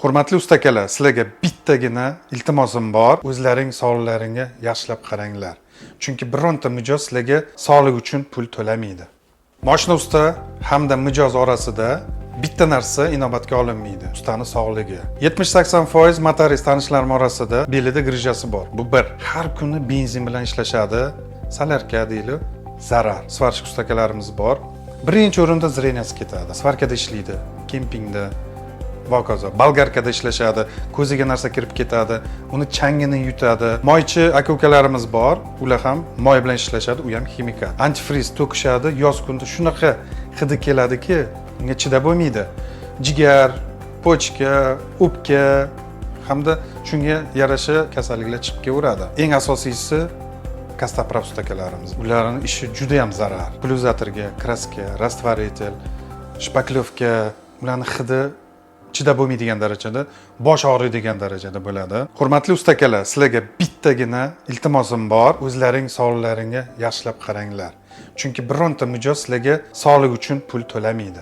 Hurmatli ustakalar, sizlarga bittagina iltimosim bor. O'zlaring sog'liqlaringga yaxshilab qaranglar. Chunki bironta mijoz sizlarga sog'lik uchun pul to'lamaydi. Moshina usta hamda mijoz orasida bitta narsa inobatga olinmaydi. Ustani sog'ligi. 70-80% motorist tanishlarim orasida belida грыжа si bor. Bu bir. Har kuni benzin bilan ishlashadi. Солярка deydi, zarar. Сварщик ustakalarimiz bor. Birinchi o'rinda зрения si ketadi. Сварка da ishlaydi, kempingda va hokazo. Болгарка da ishlashadi, ko'ziga narsa kirib ketadi, uni changini yutadi. Moychi aka ukalarimiz bor, ular ham moy bilan ishlashadi, u ham ximikat. Antifriz to'kishadi, yoz kunida shunaqa hidi keladiki, unga chidab bo'lmaydi. Jigar, почка, o'pka hamda shunga yarasha kasalliklar chiqib kelaveradi. Eng asosiysi, костоправ ustakalarimiz. Ularning ishi juda ham zarar. Pulverizatorga, краска, растворитель, шпаклёвка, ularni hidi chidab bo'lmaydigan darajada, bosh og'riydigan darajada bo'ladi. Hurmatli ustakalar, sizlarga bittagina iltimosim bor. O'zlaring sog'liqlaringga yaxshilab qaranglar. Chunki bironta mijoz sizlarga sog'lik uchun pul to'lamaydi.